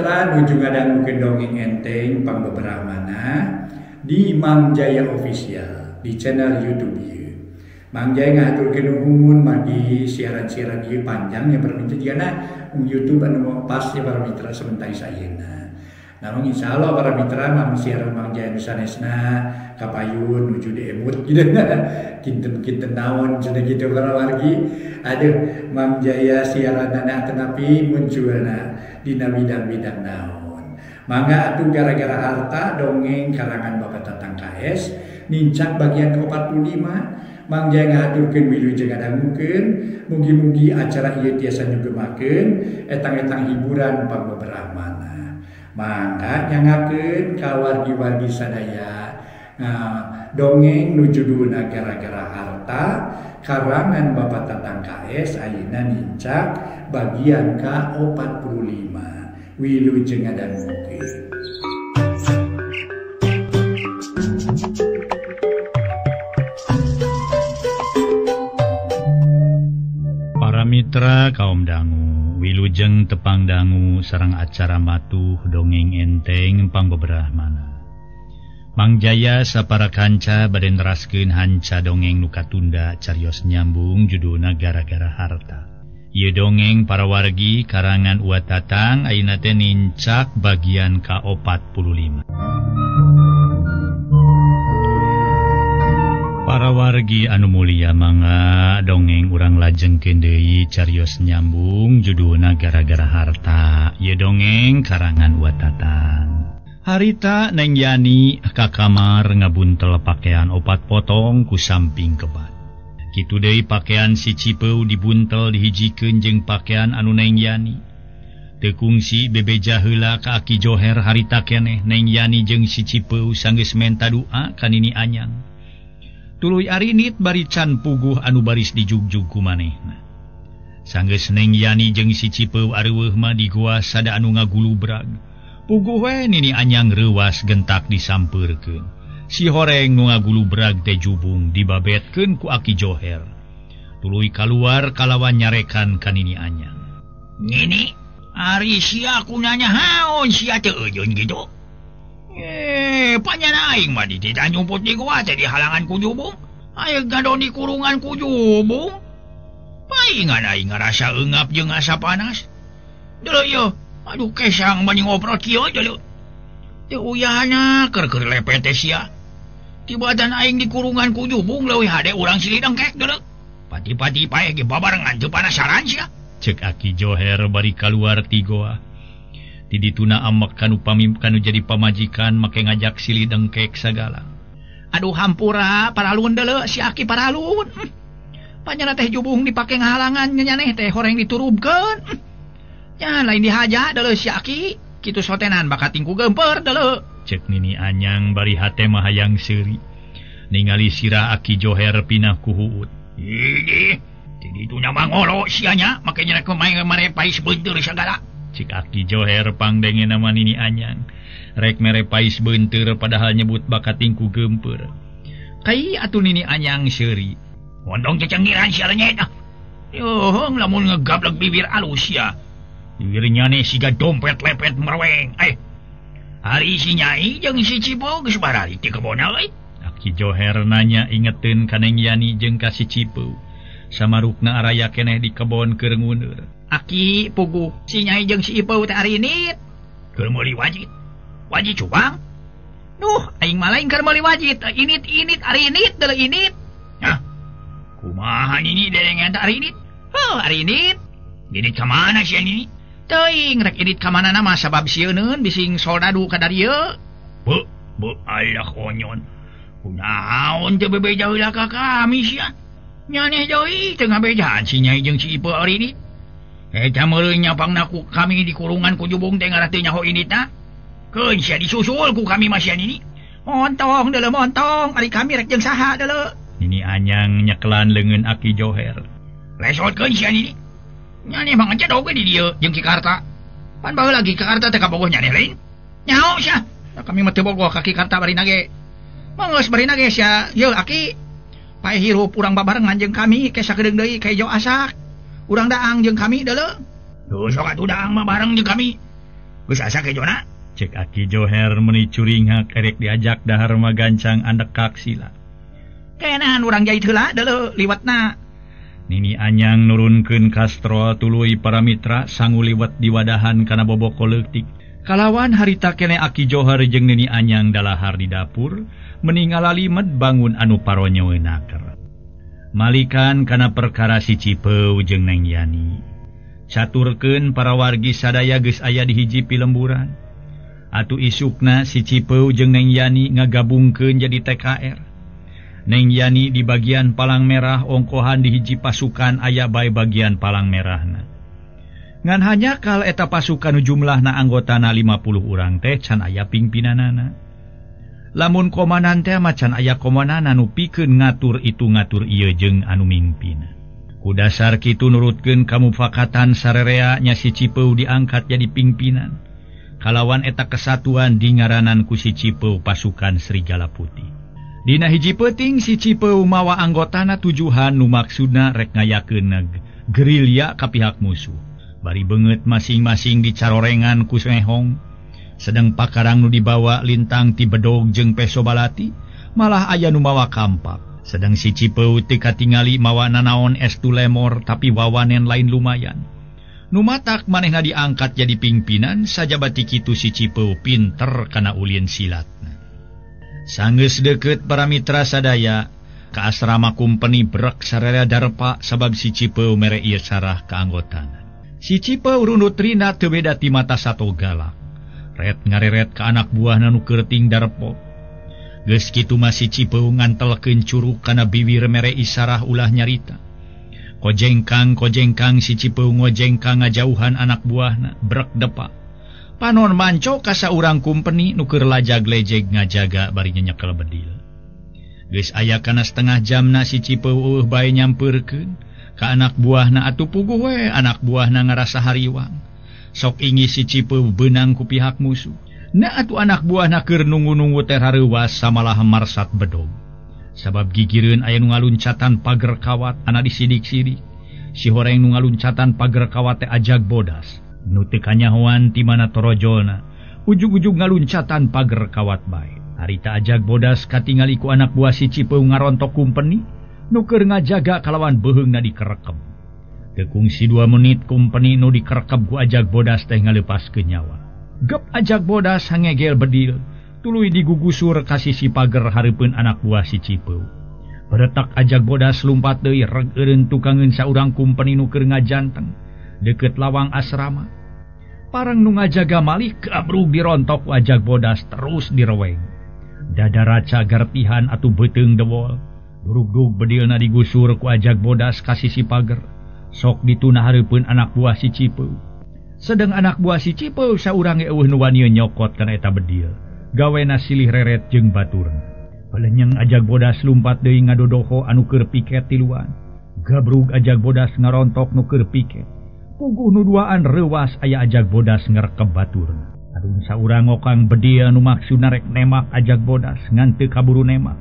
mitra nuju ngadangukeun dongeng enteng pangbeberahmana di Mang Jaya Official di channel YouTube ieu. Mang Jaya ngahaturkeun nuhun margi siaran-siaran ieu panjang nya para mitra jigana YouTube anu pas ya para mitra sementara ayeuna. Namun insya Allah para mitra mang siaran Mang Jaya nu sanesna kapayun nuju diemut gitu kinten-kinten naon cenah kitu para wargi. Aduh Mang Jaya siaranana tetapi munculna dina bidang-bidang naon. Mangga atuh gara-gara harta dongeng karangan Bapak Tatang KS nincak bagian ke-45. Mang Jaya ngahaturkeun wilujeng ngadangukeun mugi-mugi acara ieu tiasa nyugemakeun etang-etang hiburan pangbeberahmana. Mangga nyangakeun ka wargi-wargi sadaya. Nah, dongeng nu judulna gara-gara harta karangan Bapak Tatang KS ayeuna nincak bagian ka-45. Wilujeng ngadangukeun. Para mitra kaum dangu, wilujeng tepang dangu sareng acara matuh dongeng enteng pangbeberahmana. Mang Jaya sapara kanca bade neraskeun hanca dongeng nu katunda carios nyambung judulna gara-gara harta. Ieu dongeng para wargi karangan Uwa Tatang ayeuna teh nincak bagian ka-45. Para wargi anu mulia mangga dongeng urang lajengkeun deui carios nyambung judulna gara-gara harta. Ieu dongeng karangan Uwa Tatang. Harita Neng Yani ka kamar ngabuntel pakaian opat potong ku samping kebat. Kitu deui pakaian si Cipeu dibuntel dihijikeun jeung pakaian anu Neng Yani. Teu kungsi bebeja heula ka Aki Joher harita keneh Neng Yani jeung si Cipeu sanggeus menta doa ka Nini Anyang. Tuluy arinit bari can puguh anu baris dijugjug ku manehna. Sanggeus Neng Yani jeung si Cipeu areuweuh mah di goa sada anu ngagulubrag. Puguh we Nini Anyang reuwas gentak disampeurkeun. Si horeng nu ngagulubrag teh jubung dibabetkeun ku Aki Joher. Tuluy kaluar kalawan nyarekan ka Nini Anyang. Nini, ari sia kunanya haon sia teu eujeun kitu? Panyana aing mah dititah nyumput di goa teh dihalangan ku jubung. Aya gadon di kurungan ku jubung. Paingan aing ngarasa eungap jeung asa panas. Deuleu ieu, aduh kesang bani ngoprot kieu deuleu. Teu uyahna keur-keur lepet teh sia. Di badan aing di kurungan ku jubung leuwih hade urang silih dengkek deuleu. Pati-pati paeh ge babarengan teu panasaran sia. Cek Aki Joher bari kaluar ti goa. Di dituna amek kanu pamim kanu jadi pamajikan make ngajak silih dengkek sagala. Aduh hampura paralun deuleu si Aki paralun. Panyana teh jubung dipake ngahalangan nyaneh teh horeng diturubkeun. Nya lain dihaja deuleu si Aki, kitu sotenan bakat tingku gemper deuleu. Cek Nini Anyang bari hate mah hayang seuri. Ningali sirah Aki Joher pinah ku huut. Idih, di dituna mangolo sia nya make nya kumaha mare pais beunteur sagala. Cik Aki Joher pangdengena mah Nini Anyang rek mere pais beunteur padahal nyebut bakat tingku gempeur. Kai atuh Nini Anyang seuri. Mondong cecenggiran sia lenyet. Yuhung lamun ngegablek bibir alus sia. Bibir nyane siga dompet lepet merweng. Ari si Nyai jeung si Cipeu geus barari ti kebona euy. Aki Joher nanya ingeteun ka Neng Yani jeung ka si Cipeu. Samarukna araya keneh di kebon keur nguneur. Aki puguh si Nyai jeung si Ipeu teh arinit. Keur meuli wajit. Wajit cubang. Duh, aing mah lain keur meuli wajit. Init-init arinit deuleu init. Hah? Kumaha nini derengan teh arinit? Heuh, arinit. Init ka mana sia nini? Teuing rek init ka manana mah sabab sieuneun bising soldadu ka darieu. Beuh, beuh alah onyon. Kunaon teu bebeja heula ka kami sia? Nyaneh deui teu ngabejaan si Nyai jeung si Ipeu arinit. Eta meureun nyapangna ku kami di kurungan ku jubung teh ngarah teu nyaho initna. Keun sia disusul ku kami mah sia nini. Montong deuleu montong, ari kami rek jeung saha deuleu. Nini Anyang nyekelan leungeun Aki Joher. Lesotkeun sia nini. Nyaneh mah ngecedog we di dieu jeung Ki Karta. Pan baheula Ki Karta teh kabogoh nyaneh lain. Nyaho sia. Da kami mah teu bogoh ka Ki Karta barina ge. Manggeus barina ge sia, yeuh Aki. Paeh hirup urang babarengan jeung kami ke sakedeung deui ka ijo asak. Urang daang jeung kami deuleu. Duh sok atuh daang mah bareng jeung kami. Geus asa kejona. Cek Aki Joher meni curinghak erek diajak dahar mah gancang andekak sila. Kenahan urang jait heula deuleu liwetna. Nini Anyang nurunkeun kastrol tuluy para mitra sangu liwet diwadahan kana boboko leutik. Kalawan harita kene Aki Johar jeung Nini Anyang dalahar di dapur meningalalimed bangun anu paronyo naker. Malikan kana perkara si Cipeu jeung Neng Yani. Caturkeun para wargi sadaya geus aya di hiji pilemburan. Atuh isukna si Cipeu jeung Neng Yani ngagabungkeun jadi TKR. Neng Yani di bagian palang merah ongkohan di hiji pasukan aya bae bagian palang merahna. Ngan hanya kal eta pasukan jumlahna anggotana 50 urang teh can aya pingpinanana. Lamun komandan teh mah can aya komandan anu pikeun ngatur itu ngatur ieu jeung anu mingpina. Ku dasar kitu nurutkeun kamufakatan sarerea nya si Cipeu diangkat jadi pingpinan. Kalawan eta kesatuan dingaranan ku si Cipeu pasukan Serigala Putih. Dina hiji peuting si Cipeu mawa anggotana tujuhan nu maksudna rek ngayakeun gerilya ka pihak musuh. Bari beungeut masing-masing dicarorengan ku sehong. Sedang pakarang nu dibawa lintang ti bedog jeung peso balati, malah aya nu mawa kampak. Sedang si Cipeu teu katingali mawa nanaon es lemor tapi wawanen lain lumayan. Nu matak manehna diangkat jadi pingpinan sajabati kitu si Cipeu pinter kana ulin silatna. Sanggeus deukeut para mitra sadaya ka asrama kumpeni brek sararea darpa sabab si Cipeu mere ieu sarah ka anggotana. Si Cipeu runut rina teu beda ti mata sato galak. Ret ngareret ka anak buahna nu kerting darepop. Geus kitu mah si Cipeu ngantelkeun curug kana biwir mere isarah ulah nyarita. Kojengkang-kojengkang si Cipeu ngojengkang ngajauhan anak buahna brek depa. Panon manco ka saurang kumpeni nu keur lajag-lejeg ngajaga bari nyekel bedil. Geus aya kana setengah jamna si Cipeu eueuh bae nyampeurkeun ka anak buahna atuh puguh we anak buahna ngarasa hariwang. Sok ingi si Cipeu beunang ku pihak musuh. Na atuh anak buahna keur nunggu-nunggu teh hareuwas samalah marsat bedog. Sabab gigireun aya nu ngaluncatan pager kawat ana disidik-sidik. Si horeng nu ngaluncatan pager kawat teh ajag bodas. Nu teu kanyahoan ti mana torojolna. Ujug-ujug ngaluncatan pager kawat bae. Harita ajag bodas katingali ku anak buah si Cipeu ngarontok kumpeni nu keur ngajaga kalawan beuheungna dikerekeb. Teu kungsi 2 menit kumpeni nu dikerekeb ku ajag bodas teh ngaleupaskeun nyawa. Gep ajag bodas hangegel bedil, tuluy digugusur ka sisi pager hareupeun anak buah si Cipeu. Beretak ajag bodas lumpat deui reg eureun tukangeun saurang kumpeni nu keur ngajanteng deukeut lawang asrama. Parang nu ngajaga malih gabrug dirontok ku ajag bodas terus direweng. Dada raca gartihan atuh beuteung dewol. Durugdug bedilna digusur ku ajag bodas ka sisi pager. Sok dituna hareupeun anak buah si Cipeu. Sedang anak buah si Cipeu saurang ge eueuh nu wani nyokot kana eta bedil. Gawena silih reret jeung baturna. Palenyeng ajag bodas lumpat deui ngadodoho anu keur piket tiluan. Gabrug ajag bodas ngarontok nu keur piket. Puguh nu duaan reuwas aya ajag bodas ngerekeb baturna. Adun saurang ngokang bedil nu maksudna rek nemak ajag bodas ngan teu kaburu nemak.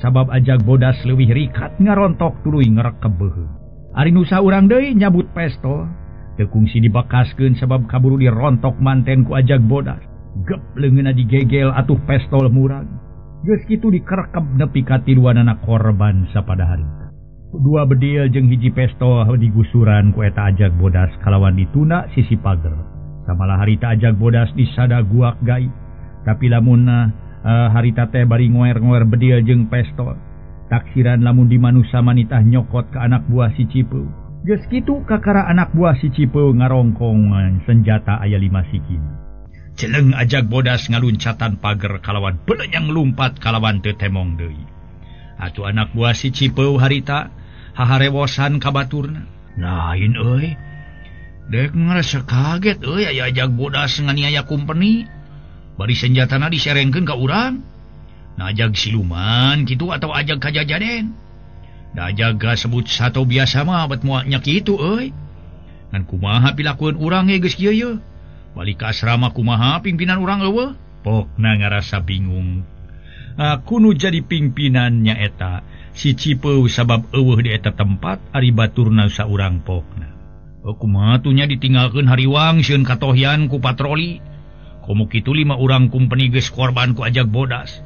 Sabab ajag bodas leuwih rikat ngarontok tuluy ngerekeb beuheung. Ari nu saurang deui nyabut pestol. Teu kungsi dibakaskeun sabab kaburu dirontok manten ku ajag bodas. Gep leungeunna digegel atuh pestol murag. Geus kitu dikerekeb nepi ka tiluanana korban sapada harita. 2 bedil jeung hiji pestol digusuran ku eta ajag bodas kalawan dituna sisi pager. Samalah harita ajag bodas disada guak gaib. Tapi lamun harita teh bari ngoer-ngoer bedil jeung pestol. Taksiran lamun di manusa manitah nyokot ke anak buah si Cipeu. Geus kitu kakara anak buah si Cipeu ngarongkong senjata aya 5 sikina. Celeng ajag bodas ngaluncatan pager kalawan belenyang lumpat kalawan teu temong deui. Atuh anak buah si Cipeu harita haharewosan ka baturna. Lain euy. Dek ngarasa kaget euy aya ajag bodas nganiaya kumpeni. Bari senjatana diserengkeun ka urang. Nah ajag siluman kitu atau ajag kajajaden. Da ajag sebut sato biasa mah bet moal nya kitu euy. Ngan kumaha pilakueun urang ge geus kieu ye. Balik ka asrama kumaha pimpinan urang eueuh. Pokna ngarasa bingung. Aku nu jadi pimpinan nyaeta si Cipeu sabab eueuh di eta tempat ari baturna saurang pokna. Kumaha tuh nya ditinggalkeun hariwang sieun katohyan ku patroli. Komo kitu 5 urang kumpeni geus korban ku ajag bodas.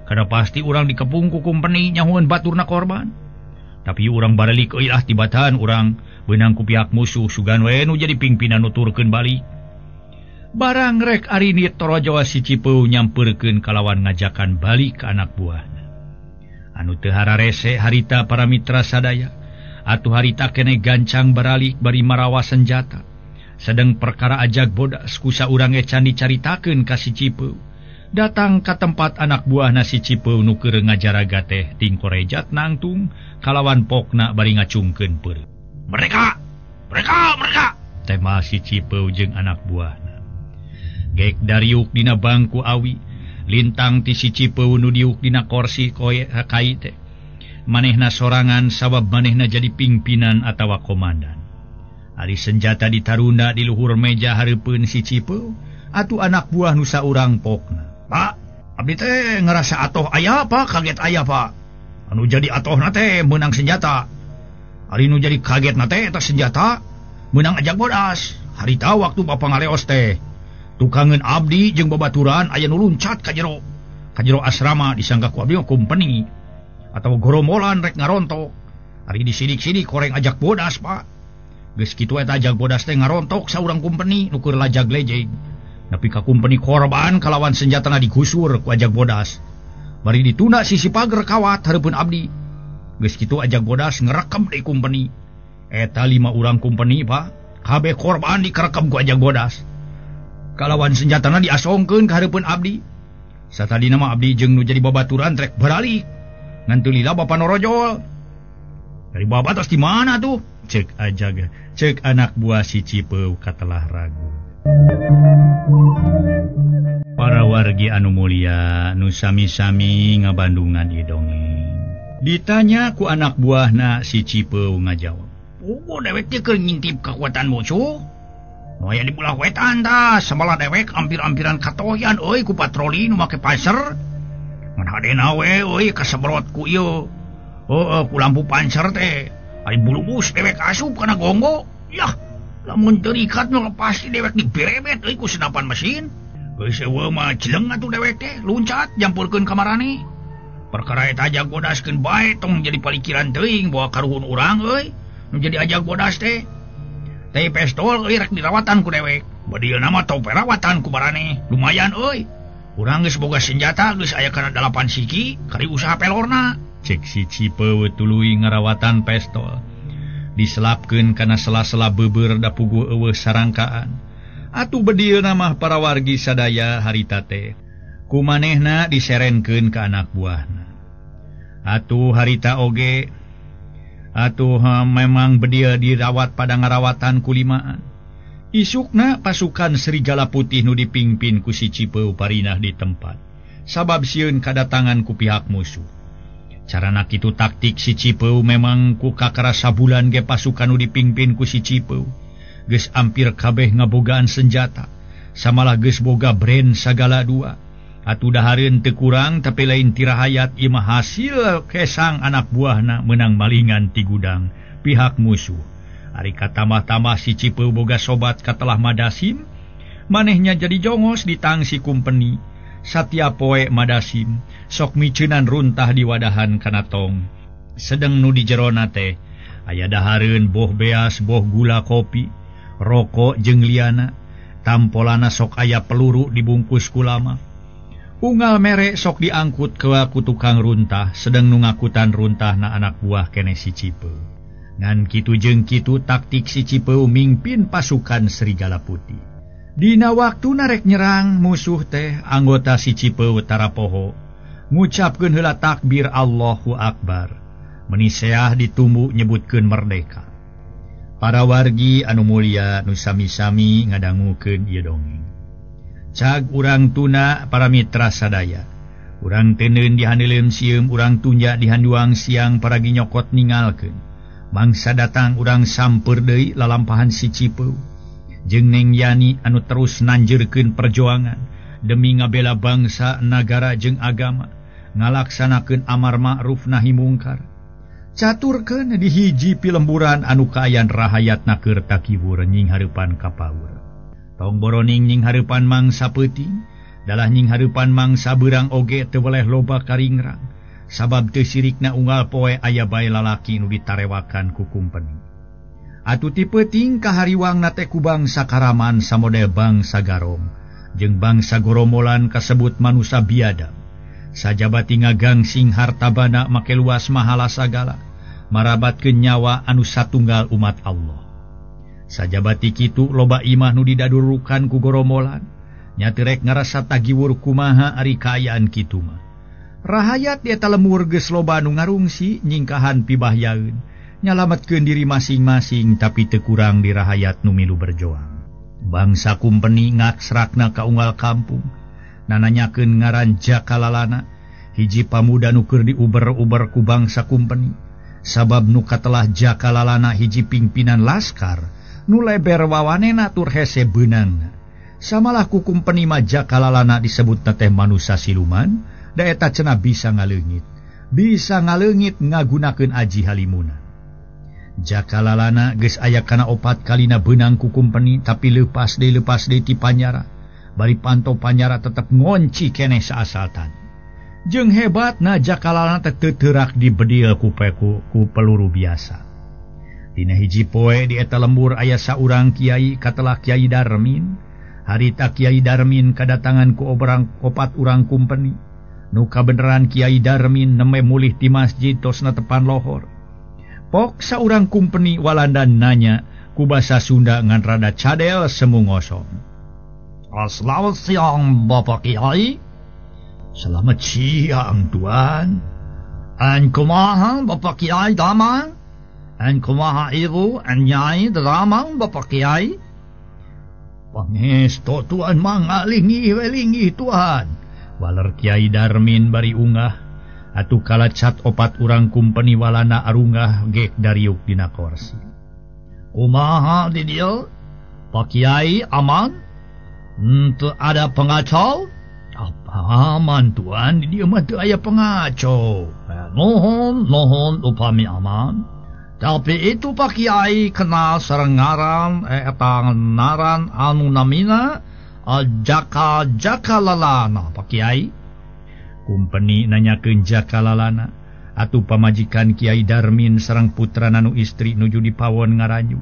Kada pasti urang dikepung ku kumpeni nyahueun baturna korban. Tapi urang baralik euy lah tibatan urang beunang ku pihak musuh sugan we nu jadi pingpinan nuturkeun balik. Barang rek arinit torojo si Cipeu nyampeurkeun kalawan ngajakan balik ke anak buahna. Anu teu hararese harita para mitra sadaya. Atuh harita kene gancang baralik bari marawa senjata. Sedang perkara ajag bodas kusa urang ecan dicaritakeun ka si Cipeu. Datang ka tempat anak buahna si Cipeu nu keur ngajaraga teh tingkorejat nangtung kalawan pokna bari ngacungkeun peureum. Mereka! Mereka! Mereka! Tema si Cipeu jeung anak buahna. Gek dariuk dina bangku awi, lintang ti si Cipeu nu diuk dina korsi koe kai teh. Manehna sorangan sabab manehna jadi pimpinan atawa komandan. Ari senjata ditarunda di luhur meja hareupeun si Cipeu, atuh anak buah nu saurang pokna. Pak, abdi teh ngerasa atoh aya Pak, kaget aya Pak. Anu jadi atohna teh meunang senjata. Ari nu jadi kagetna teh eta senjata meunang ajag bodas. Harita waktu bapa ngaleos teh. Tukangeun abdi jeung babaturan aya nu luncat ka jero. Ka jero asrama disangka ku abdi mah kumpeni atawa gorombolan rek ngarontok. Ari disidik-sidik koreng ajak bodas Pak. Geus kitu eta ajag bodas teh ngarontok saurang kumpeni nu keur lajag lejeg. Nepi ka kumpeni korban kalawan senjatana digusur ku ajag bodas. Bari ditunda sisi pager kawat hareupeun abdi. Geus kitu ajag bodas ngerekem deui kumpeni. Eta 5 urang kumpeni Pak, kabeh korban dikerekem ku ajag bodas. Kalawan senjatana diasongkeun ka hareupeun abdi. Satadina mah abdi jeung nu jadi babaturan trek baralik. Ngan teu lila bapa norojol. Dari bapak tos di mana tuh? Cek ajag, cek anak buah si Cipeu katelah ragu. Para wargi anu mulia nu sami-sami ngabandungan ieu dongeng. Ditanya ku anak buahna si Cipeu ngajawab. Oh, dewek teh keur ngintip kekuatan musuh. Nu aya di belah wetan tah, samalah dewek ampir-ampiran katoyan euy ku patroli nu make panser. Ngan hadena we euy kasebrot ku ieu. Heueuh ku lampu panser teh. Ari bulubus dewek asup kana gonggo. Yah, lamun terikat mah pasti dewek diberebet euy ku senapan mesin. Geus eueuh mah jeleng atuh dewek teh, luncat jampurkeun ka marane. Perkara eta ajag bodaskeun bae tong jadi palikiran teuing bawa karuhun urang euy. Nu jadi ajag bodas teh. Teh pestol euy rek dirawatan ku dewek. Badilna mah tong perawatan ku marane. Lumayan euy. Urang geus boga senjata geus aya kana 8 siki, kari usaha pelorna. Cek si Cipeu tuluy ngarawatan pestol. Diselapkeun kana sela-sela beubeur da puguh eueuh sarangkaan. Atuh bedilna mah para wargi sadaya harita teh. Ku manehna diserenkeun ka anak buahna. Atuh harita oge atuh memang bedil dirawat pada ngarawatan kulimaan. Isukna pasukan Serigala Putih nu dipingpin ku si Cipeu parinah di tempat. Sabab sieun kadatangan ku pihak musuh. Carana kitu taktik si Cipeu memang ku kakara sabulan ge pasukan nu dipingpin ku si Cipeu. Geus ampir kabeh ngabogaan senjata. Samalah geus boga brand sagala dua. Atuh dahareun teu kurang tapi lain tirahayat ieu mah hasil kesang anak buahna meunang malingan ti gudang pihak musuh. Ari katambah-tambah si Cipeu boga sobat katelah Madasim, manehnya jadi jongos ditangsi kumpeni. Satya poe Madasim sok miceunan runtah di wadahan kana tong. Sedeng nu di jerona teh aya dahareun boh beas, boh gula kopi, rokok jeung liana. Tampolana sok aya peluru dibungkus ku lama. Unggal mere sok diangkut ke ku tukang runtah, sedeng nu ngakutan runtahna anak buah kene si Cipeu. Ngan kitu jeung kitu taktik si Cipeu mingpin pasukan Serigala Putih. Dina waktu narek nyerang musuh teh anggota si Cipeu tarapoho ngucapkeun heula takbir Allahu Akbar. Meniseah ditumbu nyebutkeun merdeka. Para wargi anu mulia nu sami-sami ngadangukeun ieu dongeng. Cag urang tuna para mitra sadaya. Urang teuneun di handeuleum sieum, urang tunja di handuang siang paragi nyokot ningalkeun. Mangsa datang urang samper deui lalampahan si Cipeu. Jeung Neng Yani anu terus nanjeurkeun perjuangan demi ngabela bangsa, nagara jeung agama, ngalaksanakeun amar ma'ruf nahi mungkar. Caturkeun di hiji pilemburan anu kaayaan rahayatna keur takiwur nying hareupan kapaur. Tong boroning nying hareupan mangsa peuting, dalah nying hareupan mangsa beurang oge teu weleh loba karingrang. Sabab teu sirikna unggal poe aya bae lalaki nu ditarewakan ku kumpeni. Atuh ti peuting kahariwangna teh ku bangsa Karaman samodel bangsa Garong jeung bangsa Goromolan kasebut manusa biadab. Sajabati ngagangsing harta bana make luas mahala sagala, marabatkeun nyawa anu satunggal umat Allah. Sajabati kitu loba imah nu didadurukan ku goromolan, nya teu rek ngarasa tagiwur kumaha ari kaayaan kitu mah. Rahayat di eta lemur geus loba nu ngarungsi nyingkahan pibahyaeun, nyalametkeun diri masing-masing tapi teu kurang di rahayat nu milu berjuang. Bangsa kumpeni ngaksrakna ka unggal kampung, nananyakeun ngaran Jakalalana, hiji pamuda nu keur diuber-uber ku bangsa kumpeni. Sabab nu katelah Jakalalana hiji pimpinan laskar nu leber wawanena tur hese beunangna. Samalah ku kumpeni mah Jakalalana disebutna teh manusa siluman, da eta cenah bisa ngaleungit. Bisa ngaleungit ngagunakeun aji halimuna. Jakalalana geus aya kana opat kalina beunang ku kumpeni tapi leupas deui ti panyara. Bari panto panyara tetep ngonci keneh saasaltan. Jeung hebatna Jakalalana teh teu teurak dibedil ku peluru biasa. Dina hiji poe di eta lembur aya saurang kiai katelah Kiai Darmin. Harita Kiai Darmin kadatangan ku opat urang kumpeni. Nu kabeneran Kiai Darmin neme mulih ti masjid tosna tepan lohor. Pok saurang kumpeni Walanda nanya ku basa Sunda ngan rada cadel semu ngosong. Selamat siang Bapak Kiai. Selamat siang Tuan. En kumaha Bapak Kiai damang? En kumaha ibu en nyai damang Bapak Kiai? Pangesto Tuan mangga linggih we linggih Tuan. Waler Kiai Darmin bari ungah. Atuh kalacat opat urang kumpeni Walanda arungah gek dariuk dina korsi. Kumaha di dieu? Pak Kiai aman? Teu ada pengacau? Apa aman Tuan, di dieu mah teu aya pengacau. Nuhun, nuhun upami aman. Tapi itu Pak Kiai kenal sareng ngaran eta ngaran anu namina Jaka Jakalalana Pak Kiai. Kumpeni nanyakeun Jakalalana, atuh pamajikan Kiai Darmin sareng putrana nu istri nuju dipawon ngaranyu.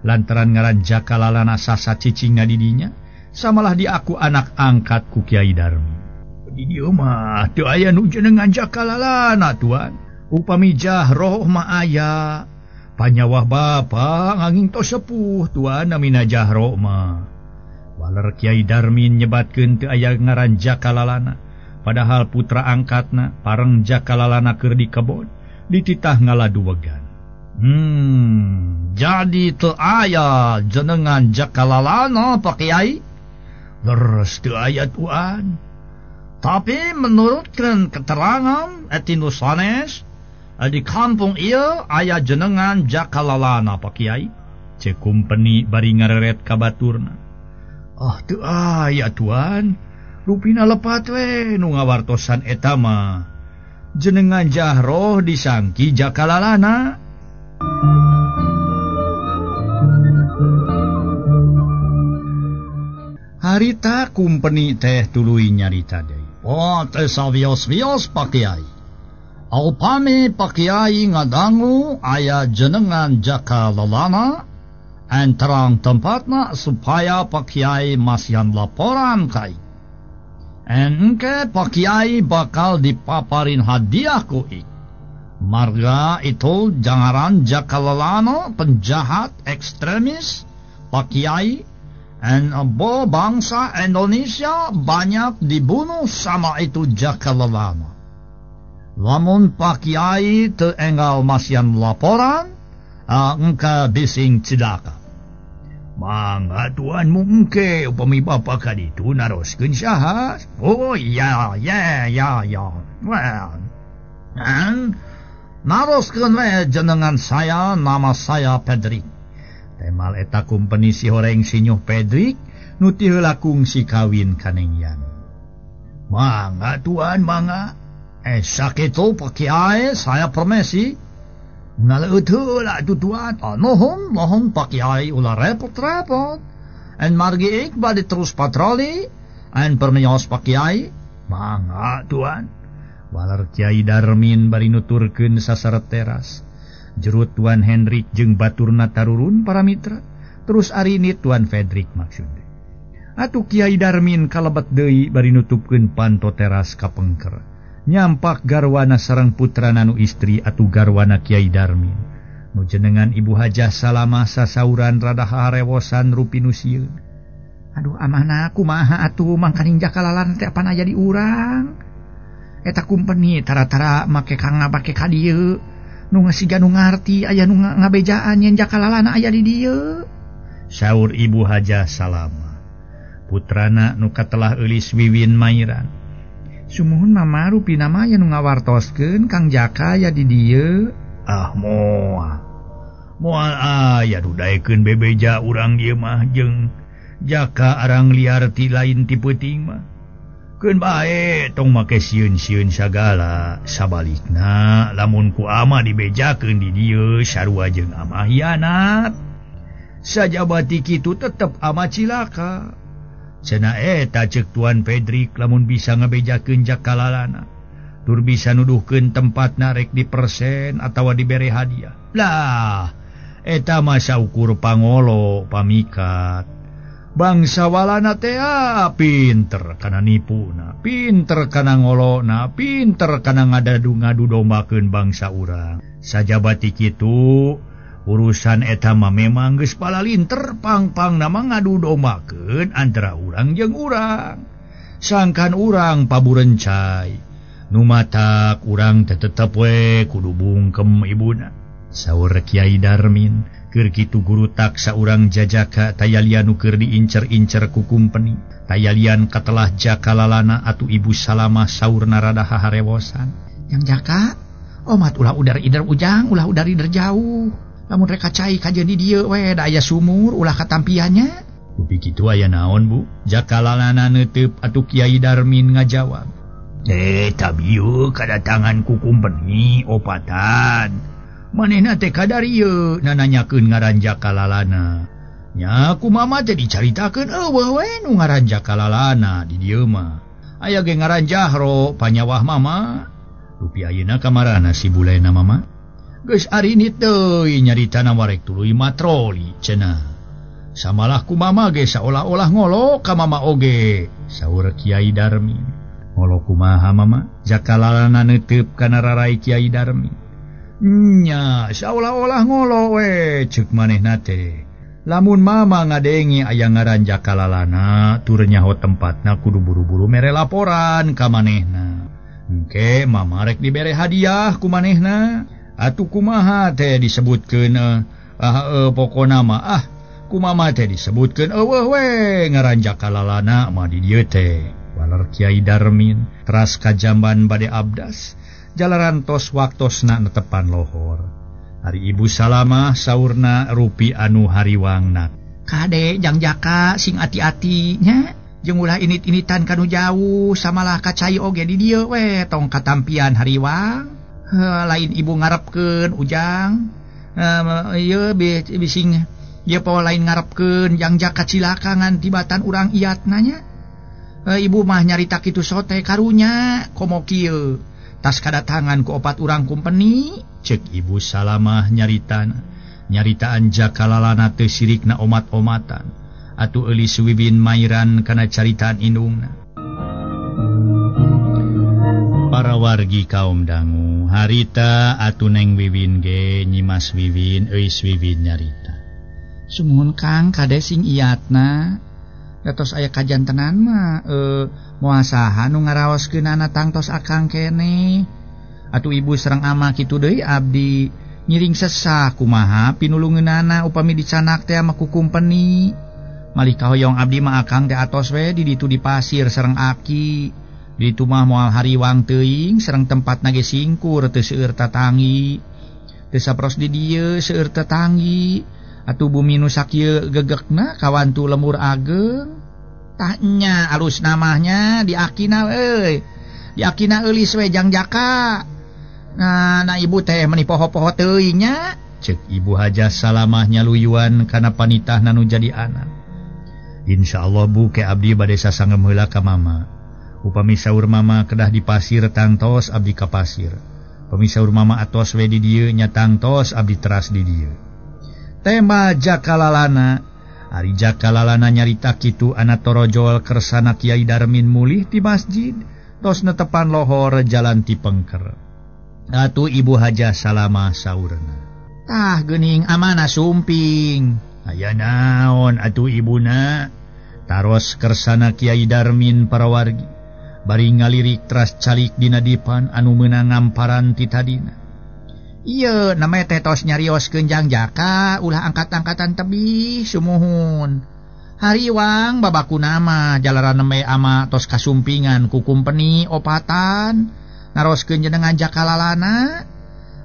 Lantaran ngaran Jakalalana sasa cicingna di dinya, samalah diaku anak angkat ku Kiai Darmin. Di dieu mah teu aya nu jenengan Jakalalana Tuan. Upami jahroh mah aya. Panyawah bapa nganging tos sepuh Tuan namina jahroh mah. Waler Kiai Darmin nyebatkeun teu aya ngaran Jakalalana. Padahal putra angkatna pareng Jakalalana keur di kebon dititah ngaladuwegan. Jadi teu aya jenengan Jakalalana Pak Kiai? Leres teu aya Tuan. Tapi menurutkan keterangan etinu sanes di kampung ieu aya jenengan Jakalalana Pak Kiai. Cek kumpeni bari ngareret ka baturna. Ah teu aya Tuan. Rupina lepat we nu ngawartosan eta mah. Jenengan jahroh disangki Jakalalana. Harita kumpeni teh tuluy nyarita deui. Oh teh sawios-wios Pak Kiai. Upami Pak Kiai ngadangu aya jenengan Jakalalana en terang tempatna supaya Pak Kiai masihan laporan kai. Engke Pak Kiai bakal dipaparin hadiah ku ik. Marga itu jangaran Jakalalana penjahat ekstremis Pak Kiai en bo bangsa Indonesia banyak dibunuh sama itu Jakalalana. Lamun Pak Kiai teu enggal masihan laporan, engke bising cilaka. Mangga Tuan mungke upami bapa ka ditu naroskeun saha? Oh ya ya ya ya. Well, naroskeun we jenengan saya, nama saya Pedrik. Temal eta kumpeni si horeng sinyuh Pedrik nu ti heula kungsi kawin ka Neng Yani. Mangga Tuan mangga. Sakitu Pak Kiai saya permisi. Ngaleueut heula atuh Tuan. Nuhun nuhun Pak Kiai ulah repot-repot. En margi ik bade terus patroli. En permios Pak Kiai. Mangga tuan. Walar Kiai Darmin bari nuturkeun sasaret teras. Jerut Tuan Hendrik jeung baturna tarurun para mitra. Terus arini Tuan Fredrik maksudna. Atuh Kiai Darmin kalebet deui bari nutupkeun panto teras ka pengker. Nyampak garwana sareng putrana nu istri atuh garwana Kiai Darmin. Nu jenengan Ibu Hajah Salamah sasauran rada harewosan rupi nu sieun. Aduh amana kumaha atuh mangkaning jakalalan teh apan aya di urang. Eta kumpeni tara-tara make kang ngabake ka dieu. Nu ngasiga nu ngarti aya nu ngabejaan yen jakalalana aya di dieu. Saur Ibu Hajah Salamah. Putrana nu katelah eulis Wiwin Mairan. Sumuhun mama rupina mah aya nu ngawartoskeun Kang Jaka aya di dieu. Ah moal. Moal aya nu daekeun bebeja urang dieu mah jeung Jaka arang liar ti lain ti peuting mah. Keun bae tong make sieun-sieun sagala. Sabalikna lamun ku ama dibejakeun di dieu sarua jeung ama hianat. Sajabati kitu tetep ama cilaka. Cenah eta ceuk Tuan Fredrik lamun bisa ngabejakeun jakalalana. Tur bisa nuduhkeun tempatna rek di persen atawa dibere hadiah. Lah, eta mah saukur pangolo pamikat. Bangsa walana teh pinter kana nipuna, pinter kana ngolona, pinter kana ngadadu-ngadu dombakeun bangsa urang. Sajabati kitu urusan eta mah memang geus palalinter pang-pang nama ngadu dombakeun antara urang jeung urang. Sangkan urang paburencai. Nu matak urang teh tetep we kudu bungkem ibuna. Saur Kiai Darmin. Keur kitu guru taksa urang jajaka tayalian nu keur diincer-incer ku kumpeni. Tayalian katelah jakalalana atuh Ibu Salamah saurna rada haharewosan. Yang Jaka, omat ulah udar ider ujang, ulah udar ider jauh. Lamun rek kacai kajeun di dieu we da aya sumur ulah katampiannya. Dupi kitu aya naon Bu? Jakalalana neuteup atuh Kiai Darmin ngajawab. Tabieu kadatangan ku kumpeni opatan. Manehna teh kadarieu nananyakeun ngaran jakalalana. Nya ku mama teh dicaritakeun eueuh we nu ngaran jakalalana di dieu mah. Aya ge ngaran Jahro panyawah mama. Dupi ayeuna kamarana si bulena mama? Geus arini teuing nyaritana warek tuluy matroli cenah. Samalah ku mama ge saolah-olah ngolo ka mama oge, saur Kiai Darmin. Ngolo kumaha mama? Jakalalana neuteup kana rarai Kiai Darmin. Nya, saolah-olah ngolo we ceuk manehna teh. Lamun mama ngadengi aya ngaran jakalalana, tur nyaho tempatna kudu buru-buru mere laporan ka manehna. Engke mama rek dibere hadiah ku manehna. Atuh kumaha teh disebutkeun pokona mah ah kumama teh disebutkeun eueuh we ngaran jakalalana mah di dieu teh. Walar Kiai Darmin teras kajamban bade abdas. Jalaran tos waktosna netepan lohor. Ari Ibu Salamah saurna rupi anu hariwangna. Kade jang Jaka sing ati-ati nya jeung ulah init-initan kanu jauh samalah kacai oge di dieu we tong katampian hariwang. Lain ibu ngarepkeun ujang. Ieu bising ieu poho lain ngarepkeun jang Jaka cilaka ngan tibatan urang iatna nya. Ibu mah nyarita kitu sote karunya komo kieu. Tas kadatangan ku opat urang kumpeni. Cek Ibu Salamah nyaritana. Nyaritaan jakalalana teu sirikna omat-omatan. Atuh eulis Wiwin Mairan kana caritaan indungna. Para wargi kaum dangu harita atuh Neng Wiwin ge Nyimas Wiwin euis Wiwin nyarita. Sumuhun Kang kade sing iatna. Datos aya kajantenan mah moal saha nu ngaraoskeunana tangtos akang keneh. Atuh ibu sareng ama kitu deui abdi ngiring sesah kumaha pinulungeunana upami dicanak teh ama ku kumpeni. Malih kahoyong abdi mah akang teh atos we di ditu di pasir sareng aki. Di ditu mah moal hariwang teuing sareng tempatna ge singkur teu seueur tatangi. Teu sapros di dieu seueur tatangi. Atuh bumi nu sakieu gegekna kawantu lemur ageng. Tah nya alus namahnya diakina euy. Diakina eulis we jang Jaka. Nah, na ibu teh meuni poho-poho teuing nya. Ceuk Ibu Hajah Salamah nyaluyuan kana panitahna nu jadi anak. Insyaallah Bu ke abdi bade sasangem heula ka mama. Upami saur mama kedah di pasir tangtos abdi ka pasir. Upami saur mama atos we di dieu nya tangtos abdi teras di dieu. Tema Jakalalana. Ari Jakalalana nyarita kitu ana torojol kersana Kiai Darmin mulih ti masjid tos netepan lohor jalan ti pengker. Atuh Ibu Hajah Salamah saurna. Tah geuning amana sumping. Aya naon atuh ibuna? Taros kersana Kiai Darmin parawargi. Bari ngalirik teras calik dina dipan anu meunang ngamparan ti tadina. Ieu namanya teh tos nyarioskeun Jang Jaka ulah angkat-angkatan tebih sumuhun. Hariwang babaku nama jalaran nembe ama tos kasumpingan ku kumpeni opatan naroskeun jenengan Jakalalana.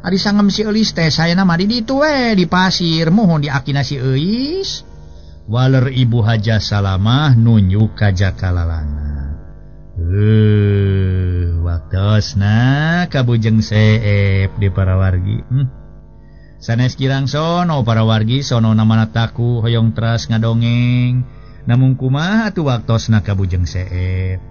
Ari sangem si Eulis teh saena mah di ditu we di pasir muhun di akina si Euis. Waler Ibu Hajah Salamah nunjuk ka Jakalalana. Waktosna kabujeng seep di parawargi. Sanes kirang sono parawargi sono namana taku hoyong teras ngadongeng. Namung kumaha atuh waktosna kabujeng seep.